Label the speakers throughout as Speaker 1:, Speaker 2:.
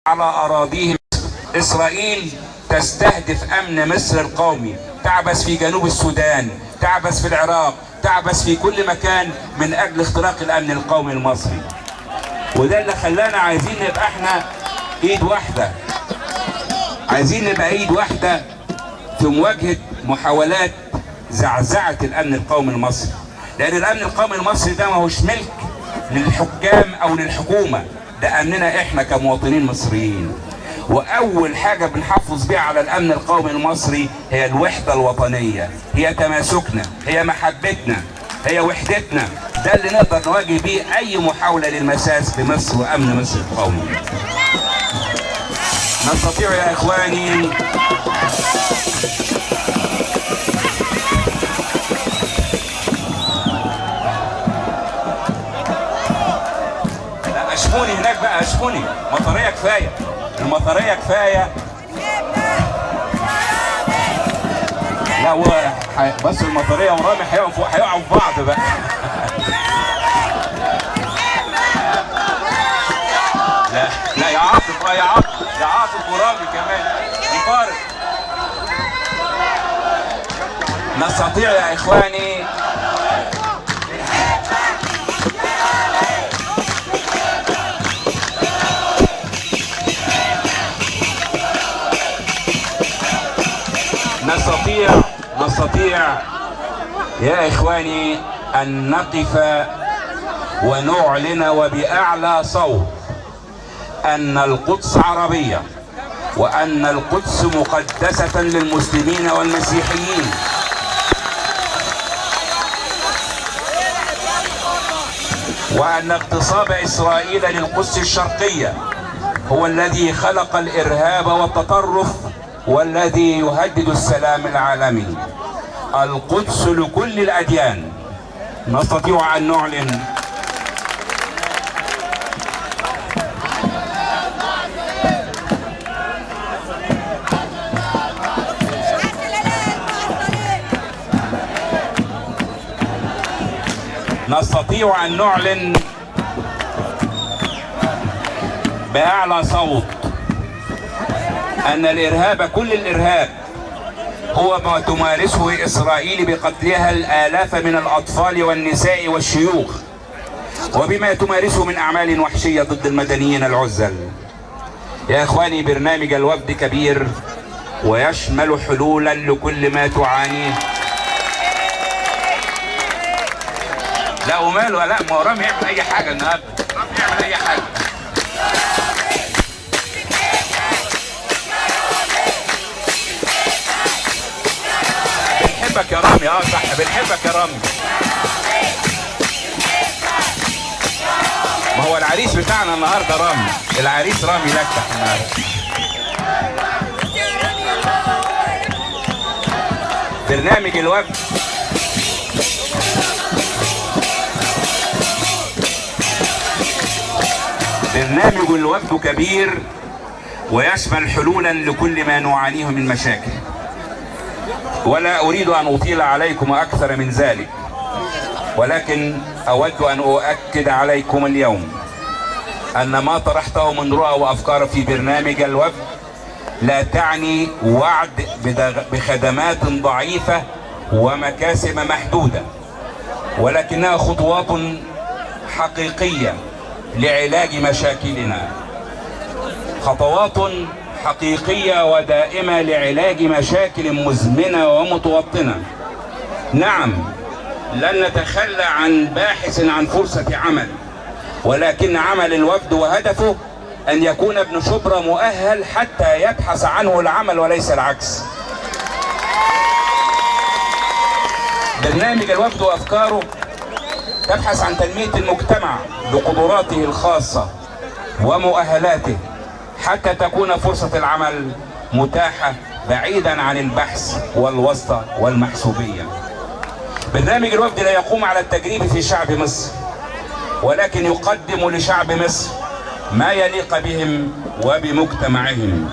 Speaker 1: على أراضيهم. إسرائيل تستهدف أمن مصر القومي، تعبث في جنوب السودان، تعبث في العراق، تعبث في كل مكان من أجل اختراق الأمن القومي المصري. وده اللي خلانا عايزين نبقى احنا ايد واحدة، عايزين نبقى ايد واحدة في مواجهة محاولات زعزعة الأمن القومي المصري. لأن الأمن القومي المصري ده ما هوش ملك للحكام أو للحكومة، ده أمننا احنا كمواطنين مصريين. وأول حاجة بنحافظ بيها على الأمن القومي المصري هي الوحدة الوطنية، هي تماسكنا، هي محبتنا، هي وحدتنا. ده اللي نقدر نواجه بيه أي محاولة للمساس بمصر وأمن مصر القومي. نستطيع يا إخواني لا أشفوني هناك بقى، أشفوني مطرية كفاية، المطرية كفاية. لا هو بس المطرية ورامي هيقعوا في بعض بقى. لا يا عاطف، يا عاطف ورامي كمان يفارق. نستطيع يا اخواني نستطيع يا اخواني ان نقف ونعلن وبأعلى صوت أن القدس عربية، وأن القدس مقدسة للمسلمين والمسيحيين، وأن اغتصاب إسرائيل للقدس الشرقية هو الذي خلق الإرهاب والتطرف والذي يهدد السلام العالمي. القدس لكل الأديان. نستطيع أن نعلن بأعلى صوت أن الإرهاب، كل الإرهاب، هو ما تمارسه إسرائيل بقتلها الآلاف من الأطفال والنساء والشيوخ، وبما تمارسه من أعمال وحشية ضد المدنيين العزل. يا إخواني، برنامج الوفد كبير ويشمل حلولا لكل ما تعانيه. لا وماله، لا ما هو رامي يعمل أي حاجة النهارده، رامي يعمل أي حاجة. بنحبك يا رامي، صح، بنحبك يا رامي. ما هو العريس بتاعنا النهارده رامي، العريس رامي لكح النهارده. برنامج الوفد كبير ويشمل حلولا لكل ما نعانيه من مشاكل، ولا أريد أن أطيل عليكم أكثر من ذلك، ولكن أود أن أؤكد عليكم اليوم أن ما طرحته من رؤى وأفكار في برنامج الوفد لا تعني وعد بخدمات ضعيفة ومكاسب محدودة، ولكنها خطوات حقيقية لعلاج مشاكلنا، خطوات حقيقية ودائمة لعلاج مشاكل مزمنة ومتوطنة. نعم، لن نتخلى عن باحث عن فرصة عمل، ولكن عمل الوفد وهدفه أن يكون ابن شبرا مؤهل حتى يبحث عنه العمل وليس العكس. برنامج الوفد وأفكاره تبحث عن تنمية المجتمع بقدراته الخاصة ومؤهلاته حتى تكون فرصة العمل متاحة بعيدا عن البحث والواسطة والمحسوبية. برنامج الوفد لا يقوم على التجريب في شعب مصر، ولكن يقدم لشعب مصر ما يليق بهم وبمجتمعهم.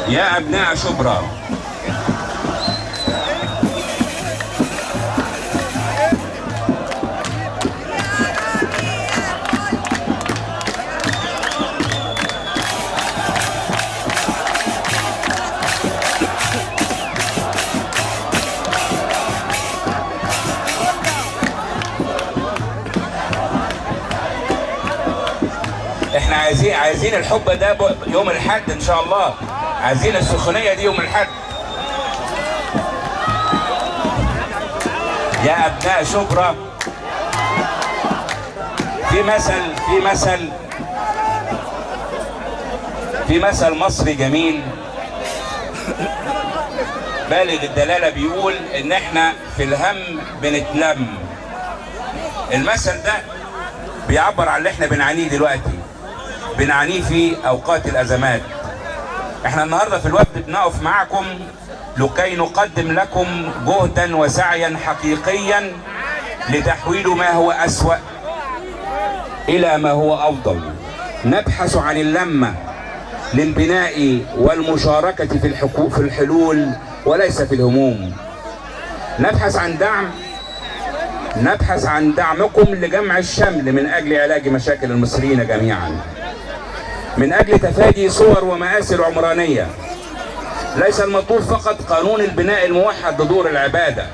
Speaker 1: يا أبناء شبرا، عايزين الحب ده يوم الحد ان شاء الله، عايزين السخونيه دي يوم الحد. يا ابناء شبرا، في مثل مصري جميل بالغ الدلاله، بيقول ان احنا في الهم بنتلم. المثل ده بيعبر عن اللي احنا بنعانيه دلوقتي، بنعانيه في اوقات الازمات. احنا النهارده في الوفد بنقف معكم لكي نقدم لكم جهدا وسعيا حقيقيا لتحويل ما هو اسوأ الى ما هو افضل. نبحث عن اللمة للبناء والمشاركة في الحلول وليس في الهموم. نبحث عن دعمكم لجمع الشمل من اجل علاج مشاكل المصريين جميعا، من اجل تفادي صور ومآسي عمرانية. ليس المطلوب فقط قانون البناء الموحد لدور العبادة،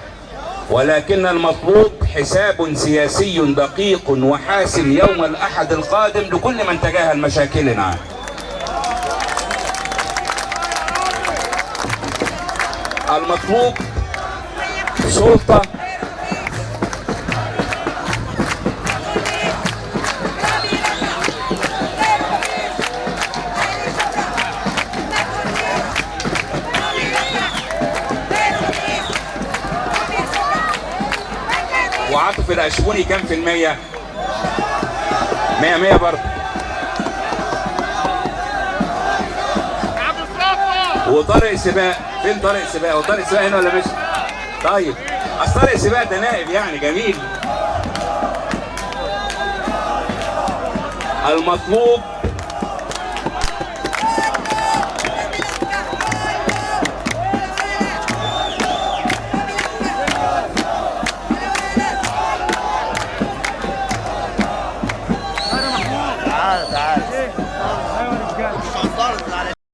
Speaker 1: ولكن المطلوب حساب سياسي دقيق وحاسم يوم الأحد القادم لكل من تجاهل مشاكلنا. المطلوب سلطة وعاطف الأشبوني كام في المية؟ 100 برضه. وطارق سباق، فين طارق سباق؟ وطارق سباق هنا ولا مش؟ طيب، أصل طارق سباق ده نائب يعني جميل. المطلوب